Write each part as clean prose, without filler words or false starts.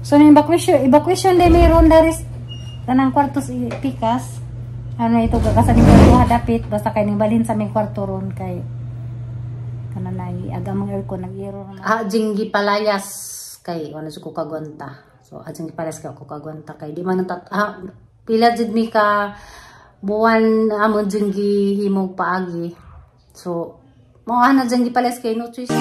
So ning evacuation day mayroon daris tanang kwarto sa pikas. Ano ito gagasan ning kwarto hadapit basta kay ning balhin sa aming kwarto ron kay kana nay aga among aircon nag-error naman. Ah, jing gipalayas kay wala ko kagwanta. So ajing gipalayas kay ako kagwanta kay di man nat pila jud mi ka buwan amon jing gihimog paagi. So mao ana jing gipalayas kay no choice.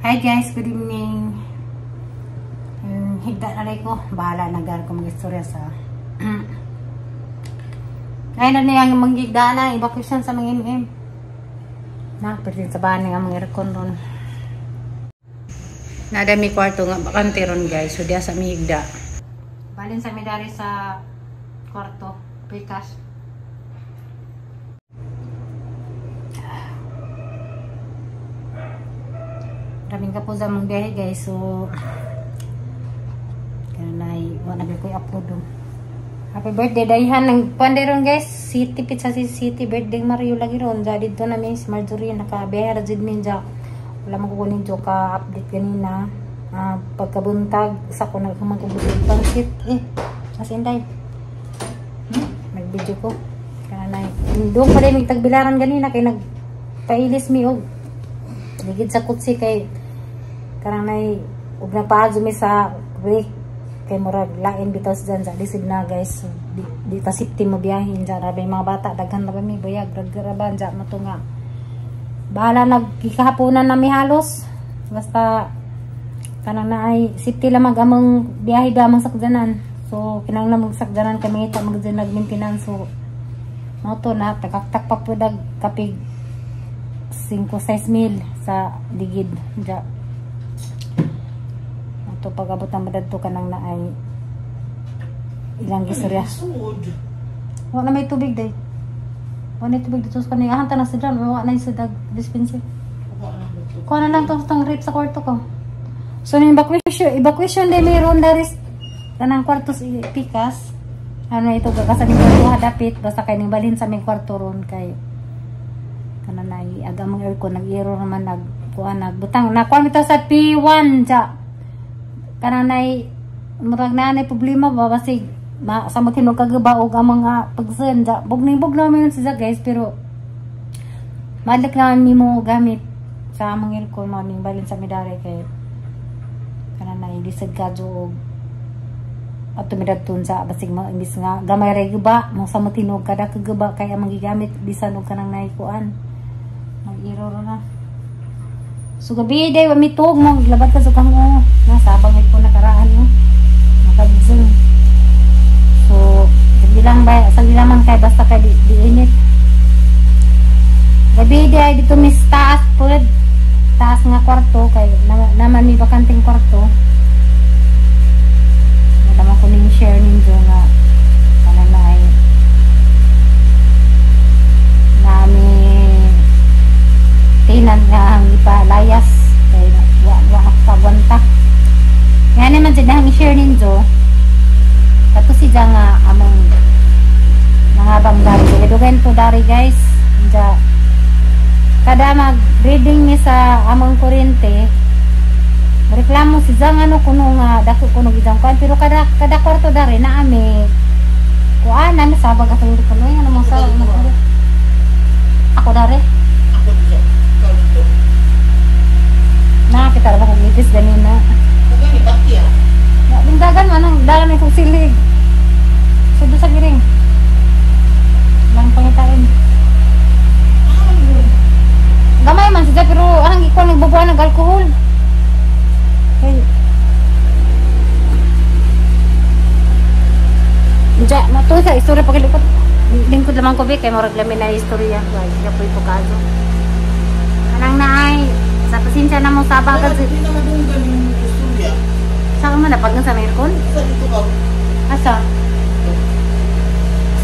Hi guys, good evening. Higda na rin ko. Bahala na gar ko mag-istorya sa ngayon na niya ang manggigda na evacuation sa mga MM. Na, pwede sa bahan nga mga aircon ron. Nadami kwarto nga bakante ron guys. So diya sa mi higda. Balin sa mi dari sa kwarto. Pay cash. Maraming ka po sa mong biyahe guys, so kaya na wala na ko i-upload doon. Happy birthday dayhan ng panderon guys, City Pizza City birthday Mario lagi ron. Ja dito na mi si Marjorie nakabiyahe ra jud min ja. Wala man ko kunin jo ka update ganina. Pagkabuntag sa ko nagkumang pangsit eh as inday. Nag-video ko. Kaya na doon pa rin tagbilaran ganina kay nagpailis mi og ligid sa kutsi kay karang nay ug napaadyo mi sa break kay murag lain bitaw sa dyan sa lisod na guys. So, di ta safety mo biyahin dyan rabe mga bata daghan na kami buyag ragraban dyan mo to nga bahala nagkikahaponan nami halos basta kanang naay safety lamang among biyahe ba among sakjanan. So kinahanglan mag sakjanan kami ta mag nag maintenance. So mo to na takaktak pa pud kapig 5-6 mil sa ligid dya. Ito pag-abot ang madadto ka nang naay ilang gisurya. Wala na may tubig day. Wala na tubig dito sa kanila. Ahanta na sa dyan. Wala na yung sa dispenser. Kuha na lang itong rape sa kwarto ko. So yung evacuation day mayroon daris kanang kwarto sa pikas. Ano ito gagasan yung kwarto hadapit. Basta kay ning balhin sa aming kwarto ron kay kana nay aga among aircon nag-error naman nagkuan nagbutang nakuan bitaw sa P1 ja kana nay murag na nay problema ba basig samot hinog kagaba og ang mga pagsen ja bugning-bugnaw man siya guys pero malik na mi mo gamit sa among aircon maming balin sa midare kay kana nay lisod kadyo og ato midadton sa basig ma imbis nga gamay ra guba mo samot hinog kada kagaba kay among gigamit bisan og kanang nay kuan nag-error na. So gabi day wa mitog mo labad ka sa kang o nasa abang po nakaraan no nakabzung. So gabi lang ba sa man kay basta kay di init. Gabi day dito mis taas pud taas nga kwarto kay naman mi bakanteng kwarto. Wala man ko ning share ninyo nga kana na ay nami tinan nga ang ipalayas kay wa ako kagwanta. Nga naman jud ang i-share ninyo kato si nga among mga bangdari dugayan to dari guys. Ja kada mag reading ni sa among kuryente reklamo si Zang ano kuno nga dako kuno gidang kuan pero kada kwarto dari na ami kuan ano sabag atong kuno ano mo sa ako dari ako dito. Na kita ra ba kung ipis ganina. Kagani bakya. Ya bindagan man ang dalan kong silig. Sudo sa giring. Lang pangitain. Gamay man siya pero ang ikaw nagbubuan ng alkohol. Kay ja, mato sa istorya paglikot. Lingkod lamang ko be kay murag lami na istorya. Guys, ya po ito kaso. Anang naay sa pasensya na mo sa bagal Hindi na madunggan yung istorya. Sa Man napagan sa aircon. Sa dito ka. Asa?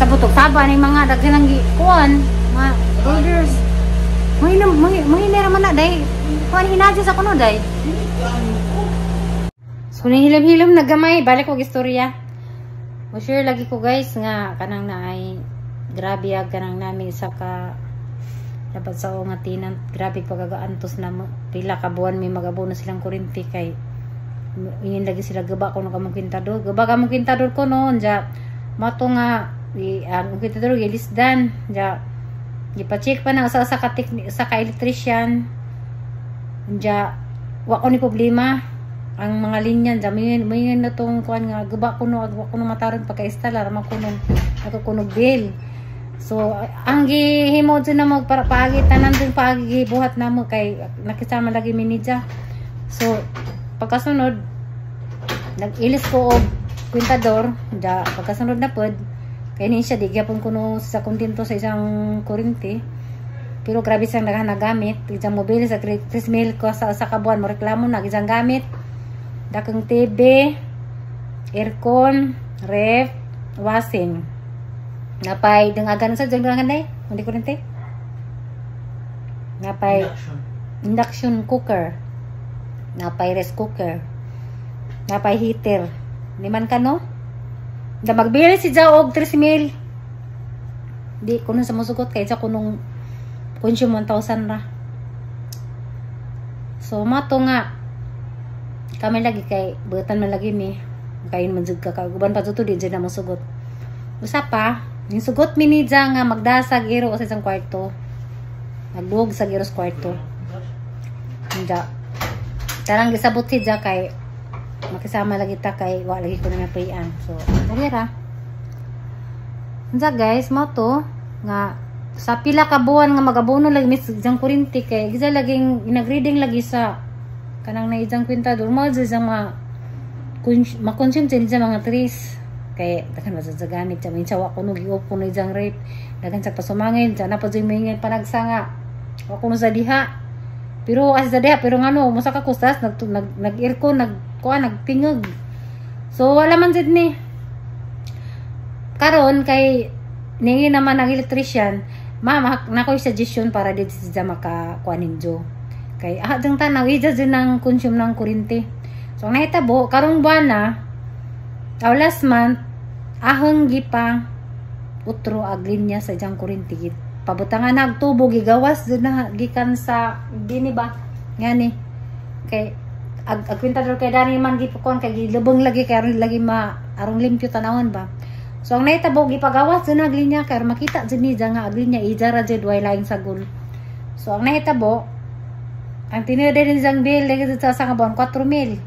Sa butog saba ni mga daghan ang kuan, mga orders. Mahina man na day. Kuan hinadyo sa kuno day. So nihilom-hilom na gamay, balik og istorya. Mo share lagi ko, guys, nga kanang naay grabe ag kanang nami isa ka dapat sa nga tenant, grabe pagagaantos na mo. Pila ka buwan may magabono silang kuryente kay ingin lagi sila gaba kuno kamong kwintador, gaba kamong kwintador ko no. Ja mato nga i ang kwintador gilisdan, ja gipa-check pa na usa sa ka electrician. Ja wa ko ni problema ang mga linya. Ja mayin na tong kuan nga gaba kuno ag wa kuno mataron pagka-instalar man kuno ako kuno bill. So ang gihimo dyan na mo para paagi tanan dun, paagi buhat na mo kay nakisama lagi mi niya. So pagkasunod nag-ilis ko og kwintador. Ja pagkasunod na pod kay ni siya di gyapon kuno sa kontento sa isang kuryente, pero grabe siyang naghan gamit isang mobile sa 3 mil ko sa kabuan mo reklamo na isang gamit dakong TV, aircon, ref, washing, napay dangagan sa dyan day hindi kuryente, napay Induction. Induction cooker, napay rice cooker, napay heater. Di man ka no da magbili si Jao og 3 mil, di kuno sa musugot kay sa kunong consume 1,000 ra. So mato nga kami lagi kay butan man lagi mi kain man jud ka kauban pa jud to, di jud na mosugot. Usa pa ning sugot mi ni Ja nga magdasag iro sa isang kwarto, nagduog sa iro sa kwarto. Hindi. Tarang gisabot si Ja kay makisama lagi ta kay wa lagi ko na napayan. So, dali ra. Unsa guys, mo to nga sa pila ka buwan nga magabono lagi mis jang kuryente kay gisa laging nagreading lagi sa kanang naijang kwintador mo jud mga ma-consume din sa mga trees kay daghan ba sa gamit sa minsan wa kuno gi-off kuno ijang rate, daghan sa pasumangin sa na pa jud may panagsa nga wa kuno sa diha, pero as sa diha, pero ngano mo sa kakustas nag nag, nag aircon, nag kuan, nagtingog. So wala man jud ni karon kay ningi naman ang electrician, ma'am, na ko'y suggestion para di siya maka kuan ninyo kay ah dang tanaw ija jud ng consume ng kuryente. So ang nahitabo karong buwan na aw last month, ahong gipa utro ag linya sa ijang kuryente, pabutangan nagtubo, gigawas jud na gikan sa dini ba ngani kay ag kwintador kay dani man gipukuan kay gilubong lagi kay aron lagi ma arong limpyo tanawon ba. So ang nahitabo, gipagawas jud na ag linya kay aron makita jud ni nga ag linya ija ra jud, way laing sagol. So ang nahitabo, ang tinira din siyang bill lagi sa nga buwan, 4 mil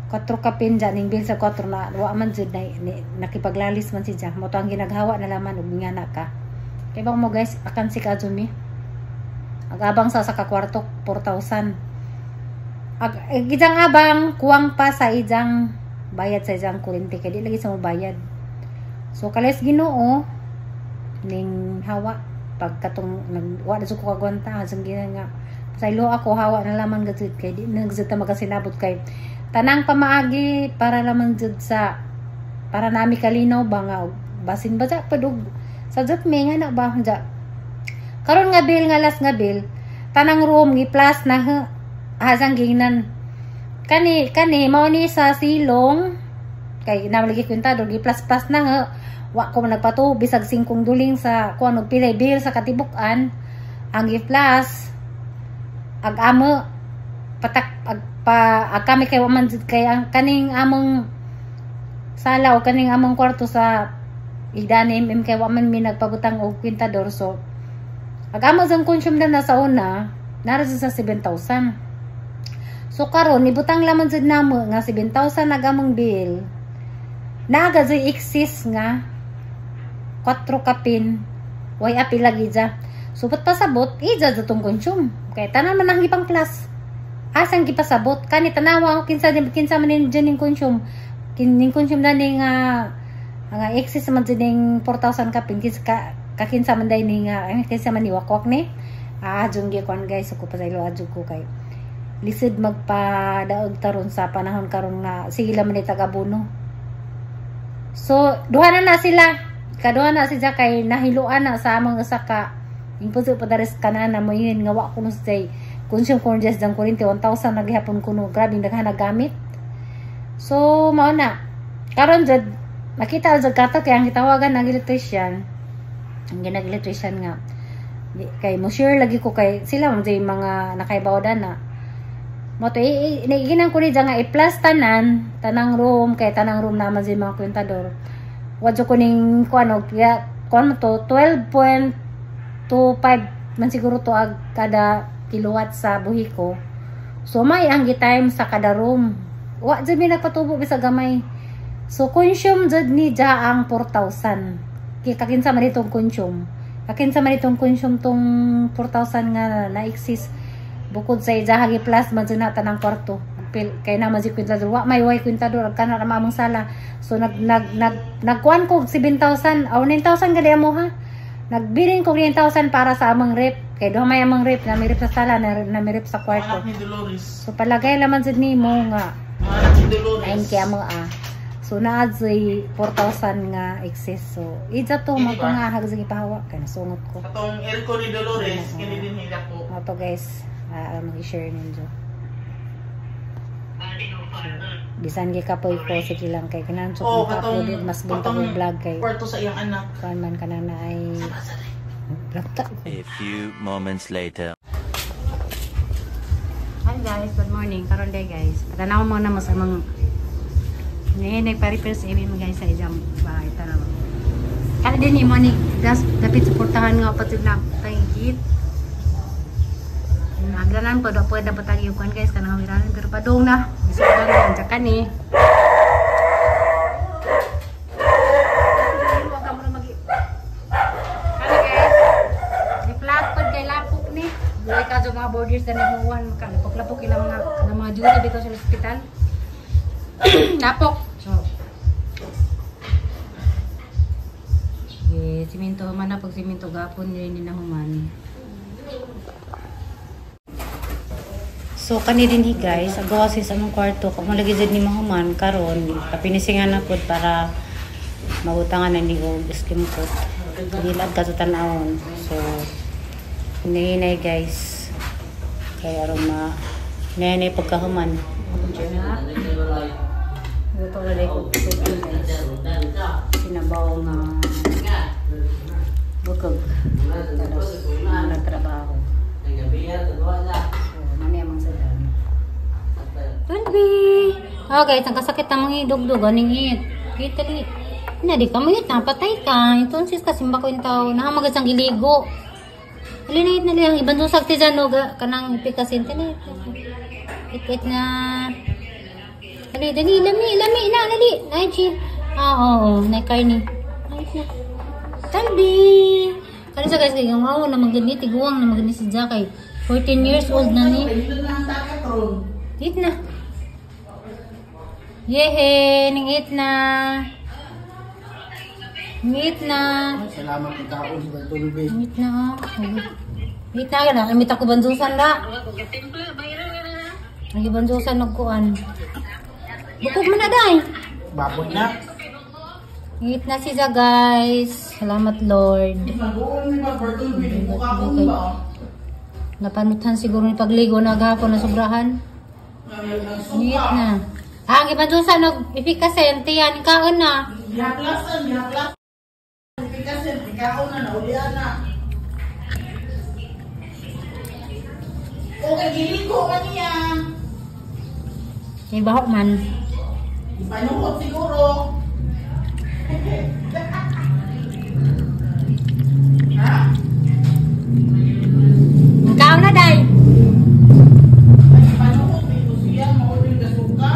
4 kapin dyan ning bill sa 4 na wa man jud na, ni, nakipaglalis man si siya mo to ang ginaghawa na laman ug nga na ka kay ba mo guys akan si Kazumi ag abang sa ka kwarto 4,000 ag ijang abang kuwang pa sa ijang bayad sa ijang kuryente kay di lagi sa mo bayad. So kales Ginoo ning hawa pagkatong nag wa na jud ko kagwanta asang gina nga sa ilo ako hawa na laman gud kay di na jud ta magasinabot kay tanang pamaagi para laman jud sa para nami kalinaw ba nga basin ba ja padug sa jud may nga na ba ja karon nga bill nga last nga bill, tanang room gi plus na ha, hasang gingnan kani kani mao ni sa silong kay namalagi kwintador, gi plus plus na ha. Wa ko man nagpatuo bisag singkong duling sa kuan og pilay bill sa katibuk-an ang gi plus ag amo patak ag pa ag kami kay wa man jud kay ang kaning among sala o kaning among kwarto sa Idan MM kay wa man mi nagpabutang og kwintador. So ag amo sang consume na sa una nara sa 7,000. So karon ibutang laman jud namo nga 7,000 ag among bill, naga jud excess nga 4 kapin, way apil lagi ja. So pat pasabot ija jud tong consume kay tanan man ang gipang plus. Asang gipasabot kani tanawa ko kinsa kinsa man nin ning consume ning consume na ning nga excess man jud ning 4,000 kapin, kinsa ka kakinsa man day ni nga kinsa man ni wakwak ni jung gi kuan guys. So ko pasaylo adyo ko kay Lisod magpadaog taron sa panahon karon nga sige lang man tag-abono. So duha na na sila. Kaduha na si Jack kay nahiluan na sa among usa ka impuso padares kanan na mo yun nga wa kuno say consume kuno just dang kuryente 1,000 na gihapon kuno, grabe daghan na gamit. So mao na karon jud makita jud kato kay ang gitawagan ng electrician, ang ginag-electrician nga kay mo sure lagi ko kay sila man jud mga nakaibaw na mo to naiginan ko ni nga i-plus tanan tanang room kay tanang room naman jud mga kwentador. Wadyo ko ning kuano kaya kuano to 12.25 man siguro to ag kada kilowatt sa buhi ko. So may ang gi-time sa kada room. Wa jud mi nagpatubo bisag gamay. So consume jud ni ja ang 4,000. Kay kakinsa man itong consume. Kakinsa man itong consume tong 4,000 nga na-exist bukod sa ija hagi plus man jud na tanang kwarto. Kay na man si kwentador, wa may way kwentador kana ra among sala. So nag nag nag nagkuan ko 7,000 o 9,000 gadi amo ha. Nagbilin ko 9,000 para sa among rep kay duha may among rep, na may rep sa sala, na may rep sa kwarto. Anak ni Dolores. So palagay laman jud nimo nga Anak ni Dolores. 9 kay amo ah. So naa jud 4,000 nga excess. So ija to mo nga hag sige pahawa kay nasungot ko. Katong aircon ni Dolores kini din hila ko. Mo to guys, mag-share ninyo. Bisan gi kapoy ko sige lang kay kinahanglan oh, ko upload mas buntag og vlog kay kwarto sa iyang anak. Kuan man kana na ay vlog ta. A few moments later. Hi guys, good morning. Karon day guys. Patanaw mo na mas amang ngayon nagpa-repair sa MM guys sa ijang bahay tanaw. Kana din ni mo ni das dapit suportahan nga patid na tangkit. Naglanan po, do pwede dapat ang iyukan guys kanang wiranan pero padung na. Isudan lang dyan ni. Ano guys? Di-flat pod kay lapok ni. Buhay ka sa mga borders na namuwan ka lapok-lapok ilang mga kanang mga duty dito sa ospital. Lapok. So eh, siminto man na pag siminto gapon yun ni nahuman. So kani din hi guys, agawa sa among kwarto, kung malagi jud ni mahuman karon, kapinisingan na pud para mabutangan na ni og skim coat. Gilad ka sa tan-awon. So hinay guys. Kay aron ma hinay pagkahuman. Luto na ko guys. Sinabaw nga bukog. Tapos nagtrabaho. So, mani amang sadan. Tunbi! Oh guys, ang kasakit ang mga dugdug, aning it. Kita li. Na di ka mo it, napatay ka. Ito sis ka simba ko yung tao. Nahamagad sang iligo. Ali na it na lang. Ibang susag ti dyan, no, kanang ipikasin. Tali. It na. Ali, dali, lami, lami na, dali. Nay, chi. Ah, oo, nay, karni. Ay, na. Talbi! Kani sa guys, kay ang awo na magani, tiguang na magani si Jack kay 14 years old na ni. Eat na. Yehe, ning eat na. Eat na. Salamat ng tao sa tulbi. Eat na. Eat na gana, imita ko banzusan da. Ang banzusan nagkuan. Bukog man na day. Baboy na. Eat na siya guys. Salamat Lord. Okay. Napanutan siguro ni pagligo na gahapon na sobrahan. Eat na. Ah, ang ibanzusan nag ipikasen tiyan kaon na. Gihaplasan, gihaplasan. Ipikasen, ikaon na naulian na. Okay, giliko man niya. Kay bahok man. Ipanukot siguro. Ha? Kaon na day. Ipanukot dito siya, mauli kasuka.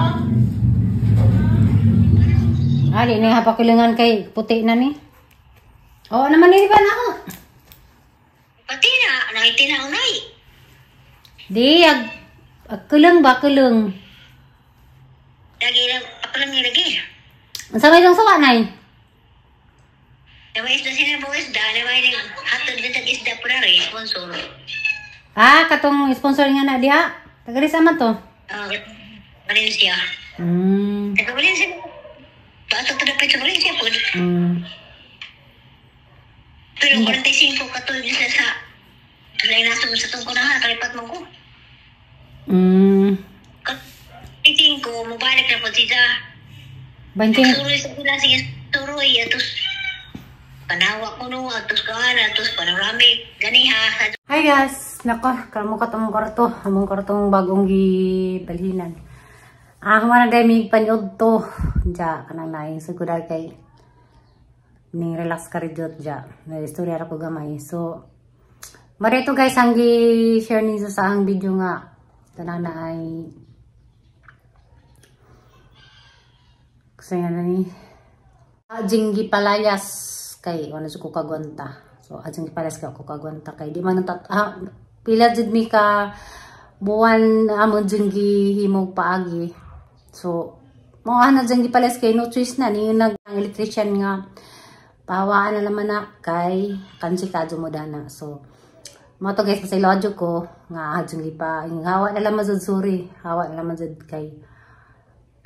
Ali ni hapakilingan kay puti na ni. Oo naman ni ba na ako. Pati na, nangitinaw na eh. Di ag kuleng ba kuleng. Lagi lang, ako lang nilagi. Unsa may dong sawa nay? Nawa isda sila mga isda, nawa yung hatod na tag isda po na rin, sponsor. Ah, katong sponsor nga na diha. Taga sa man to? Valencia. Taga Valencia. Bato to dapat sa Valencia po. Pero 45 ka tuig sa lain nato sa tong kunahan kalipat mo ko. 45 mo balik na po siya. 20. Suroy sa sila sige suroy atos panawa ko no atos kaan atos panoramic ganiha. Hi guys, nako kamo ka tong kwarto, among kwartong bagong gibalhinan. Ah, wala dai mi panyod to. Diya kanang naing sugudar kay ning relax ka rin dyan. May istorya ra ko gamay. So, marito guys, ang gi-share ninyo sa ang video nga. Tanan na ay kasi nga na ni Ajing gipalayas kay wala sa ko kagwanta. So, ajing gipalayas kay ako kagwanta kay di man pila jud mi ka buwan amon jud gihimog paagi. So, mo ana jud gipalayas kay no choice na ni nag electrician nga pahawaan na naman na kay kansi kadyo mo dana. So, mo to guys, pasaylo ko nga adjong gipa hawa na lamang jud, sorry. Hawa na lamang jud kay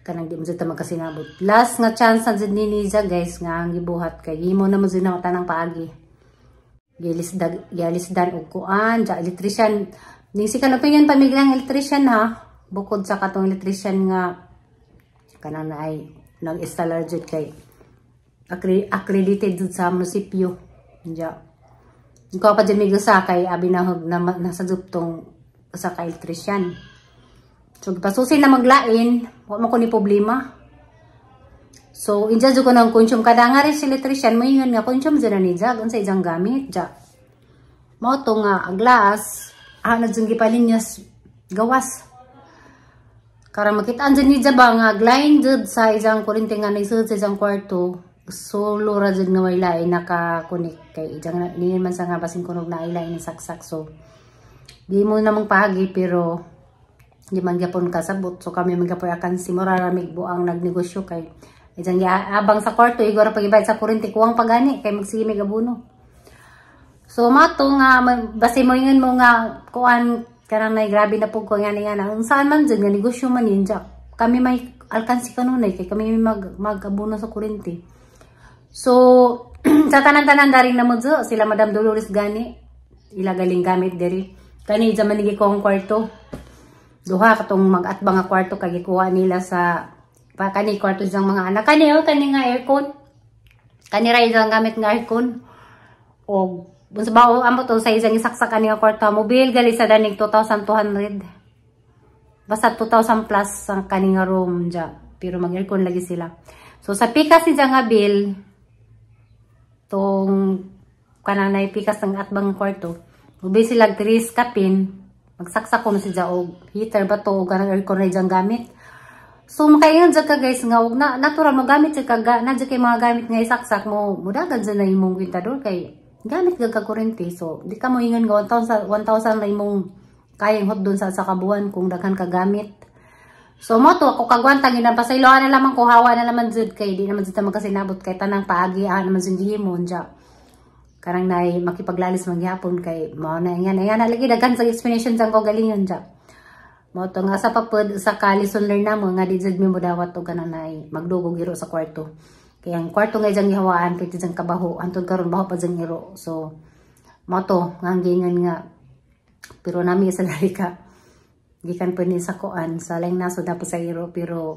kanang di mo jud ta magkasinabot. Last nga chance na jud ni Niza guys nga ang gibuhat kay himo na mo jud na tanang paagi. Gilisdan og kuan, ja electrician ning second opinion pa mig lang electrician ha. Bukod sa katong electrician nga kanang na ay nag-installer jud kay accredited jud sa munisipyo. Ja. Ikaw pa jud mig usa kay abi nahog na nasa jud tong usa ka electrician. So pasusi na maglain, wa man ko ni problema. So inja jud ko nang consume kada nga rin si electrician mo ingon nga consume jud na ni jag unsa ijang gamit ja. Mao to nga glass na jud gipalinyas gawas. Karon makita-an jud ni ba nga line jud sa ijang kuryente nga naisud sa ijang kwarto. Solo ra jud nga way lain naka-connect kay ijang niyon man sa nga basin kunog na ilain ni saksak. So di mo namang paagi pero di man gyapon kasabot. So kami man gyapon akan si muraramig buang nagnegosyo kay ijang abang sa kwarto igora pagibayad sa kuryente kuwang pagani kay magsige mig abono. So mato nga basi mo ingon mo nga kuan kanang nay grabe na pug ko nga nga unsaan man jud nga negosyo man ninja. Kami may alkansi kanunay kay kami mag-abono sa kuryente. So sa tanan-tanan daring namudso sila Madam Dolores gani ila galing gamit diri. Kani dyan man ko ang kwarto. Duha katong mag-atbang nga kwarto kay gikuha nila sa pa kani kwarto sang mga anak. Kani oh kani nga aircon. Kani ra isang gamit nga aircon. Og unsa ba amo to sa isang isaksak ani nga kwarto mobil gali sa danig 2,200. Basta 2,000 plus ang kani nga room dya. Pero mag-aircon lagi sila. So sa pikas ni nga bill tong kanang naipikas ng atbang kwarto, ubi sila 3 kapin, magsaksak ko na si og heater ba to o kanang aircon na diyang gamit. So makaingon dyan ka guys nga og na, natural mo gamit dyan ka, na dyan kay mga gamit nga isaksak mo, mudagan dyan na imong kwintador kay gamit ka kuryente. So di ka mo ingon nga 1,000 na imong kayang hot dun sa kabuan kung daghan ka gamit. So mo to ako kagwanta ginapasayloan na lamang ko hawa na naman jud kay di naman jud ta magkasinabot kay tanang paagi naman jud gihimo dya. Karang nay makipaglalis man gihapon kay mao na nga na lagi daghan sa explanation sang ko galingon dya. Mao to nga sa papud sa ka lesson learn namo nga di jud mi modawat og kanang nay magdugog iro sa kwarto. Kay ang kwarto nga jang gihawaan pwede jang kabaho antud karon baho pa jang iro. So mao to nga ang giingon nga pero nami sa ka gikan po ni sa kuan sa laing naso dapat sa iro pero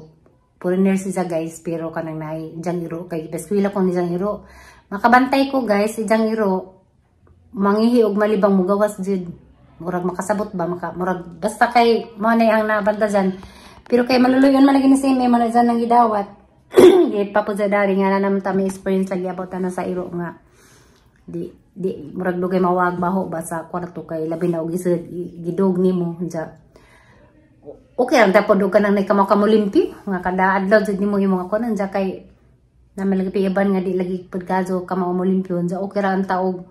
foreigner siya guys pero kanang naay jang iro kay eskwela ko ni jang iro makabantay ko guys jang iro mangihi og malibang mugawas jud murag makasabot ba maka murag basta kay mo na ang nabanta dyan pero kay maluluyon man lagi ni si may man dyan nang gidawat gipapud sa dari nga na naman ta may experience lagi about na sa iro nga di murag dugay mawag baho ba sa kwarto kay labi na og gidog nimo dya. Okay lang tapos do ka nang nakamaw-kamulimpi nga kada adlaw jud nimo imong ako nandya kay naman lagi piiban nga di lagi pud kaso kamaw mo limpyo nandya okay ra ang taog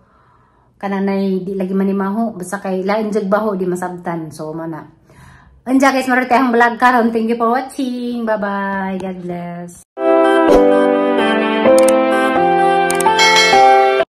kanang nay di lagi manimaho basta kay lain jud baho di masabtan. So mana andya guys, maroon tayong vlog karon. Thank you for watching. Bye bye. God bless.